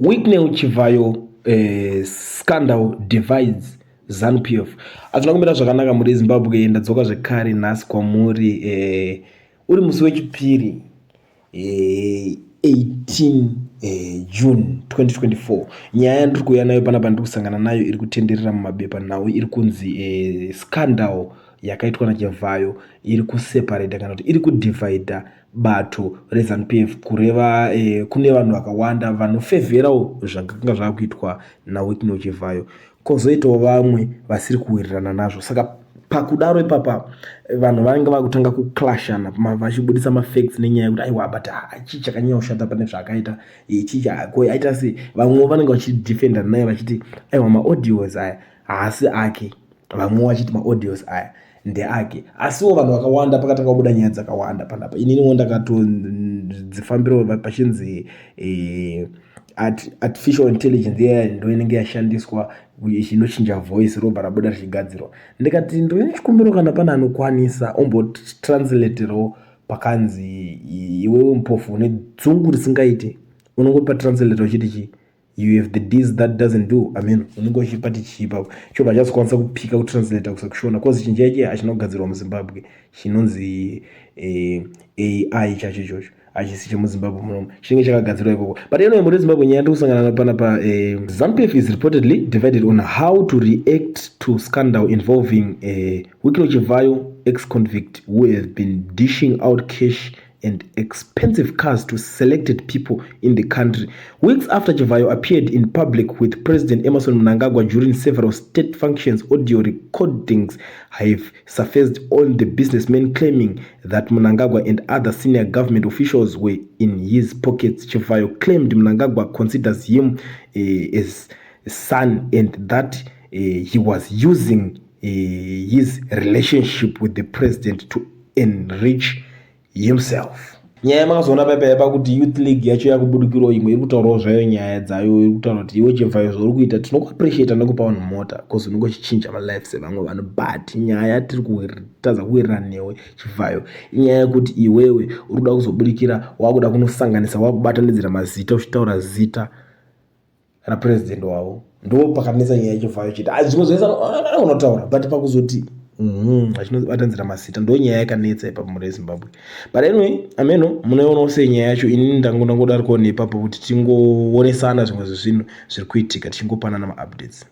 Wicknell Chivayo scandal divides ZANU PF. Hazvina kumira zvakanaka muri Zimbabwe. Ndadzoka zvekare nhasi kwamuri uri musi wechipiri 18 June 2024. Nyaya yandiri kuuya nayo panapa, ndiri kusangana nayo iri kutenderera mumabepa nhau, iri kunzi scandal yakaitwa naChivhayo iri kuseparata kana kuti iri kudivhaidha bato reZANU PF, kureva kune vanhu vakawanda vanofevherawo zvakanga zvaakuitwa naWicknell Chivhayo, kwozoitawo vamwe vasiri kuwirirana nazvo. Saka pakudaro ipapa vanhu vanenge vakutanga kuclashana vachibudisa mafacts nenyaya yekuti aiwa, but chii chakanyanya kushata pane zvaakaita? Chii aita sei? Vamwewo vanenge vachidefenda naye vachiti aiwa, maaudios aya haasi ake, vamwewo vachiti maaudios aya ndeake. Asiwo vanhu vakawanda, pakatanga kubuda nyaya dzakawanda panapa. Ininiwo ndakatodzifambirawo pachinzi artificial intelligence iya ndo inenge yashandiswa inochinja voice, robva rabuda richigadzirwa. Ndikati ndine chikumbiro, kana pane anokwanisa ombotranslatewo pakanzi iwewe mupofu une dzungu risingaiti, unongopa translator uchiti chii? "You have the this that doesn't do." I mean, unenge uchipati chii ipapo? Chobva chazokwanisa kupika kutranslata kusa kuShona, cause chinhu chaichi hachina kugadzirwa muZimbabwe. Chinonzi AI chacho ichocho hachisi chemuZimbabwe munomu, chinenge chakagadzirwa ikoko. But anyway, muri Zimbabwe, nyaya ndiri kusangana nayo panapa, ZANU PF is reportedly divided on how to react to scandal involving Wicknell Chivayo, ex-convict who has been dishing out cash and expensive cars to selected people in the country. Weeks after Chivayo appeared in public with President Emmerson Mnangagwa during several state functions, audio recordings have surfaced on the businessman claiming that Mnangagwa and other senior government officials were in his pockets. Chivayo claimed Mnangagwa considers him as a son and that he was using his relationship with the president to enrich himself. Nyaya makazoona paipa pakuti Youth League yacho yakubudikirawo, imwe iri kutaurawo zvayo nyaya dzayo, iri kutaura kuti iwe Chivhayo, zvauri kuita tinokuappreciata nekupa vanhu mota, cause unenge uchichinja malives evamwe vanhu, but nyaya tiri kutadza kuwirirana newe Chivhayo inyaya yekuti iwewe uri kuda kuzobudikira, wakuda kunosanganisa, wakubatanidzira mazita, uchitaura zita rapurezidendi wavo. Ndo pakanetsa nyaya yeChivhayo chete. Zvimwe zvese unotaura, but pakuzoti achinobatanidzira mazita, ndo nyaya yakanetsa ipapo muri Zimbabwe. But anyway, ameno munoionawo sei nyaya yacho? Inini ndangodarikawo neipapo kuti tingoonesana zvimwe zvezvinhu zviri kuitika, tichingopanana maupdates.